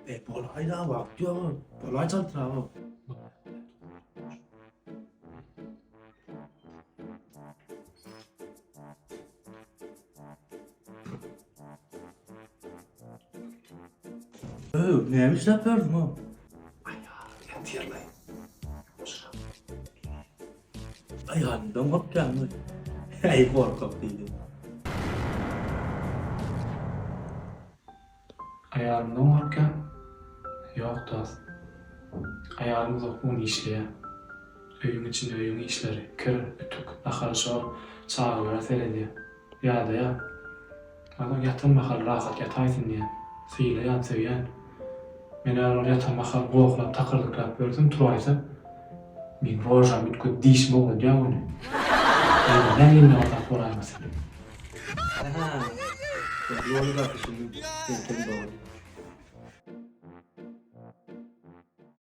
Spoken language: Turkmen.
E bolaýda wagt ýok. Bolaý çaltrak. Öw, näme işläp ýörsüň o? Aýal ýatyrlaý. Ýuwaşrak. Aýalyndan gorkýaňmy? Äý, gorkak diýdi. Aýalymdan gorkýan? Ýok dost. Aýalym uzak gün işleýär. Öýüň içinde öýüň işleri, kir, ütük, nahar-şor, çagalara seredýär. Ýadaýar. Onsoň ýatan mahaly rahat ýataýsyn diýýän. Sylaýan, söýýän. Men häzir ol ýatan mahaly gohlap, takyrdyklap ýörsem, turaýsa, meň rožam üýtgedip dişimi owradýar ony. Ýöne nähili azap bolaýmasyn. Hä-hä. Ýoly gaty şuny. Seňkem dogry.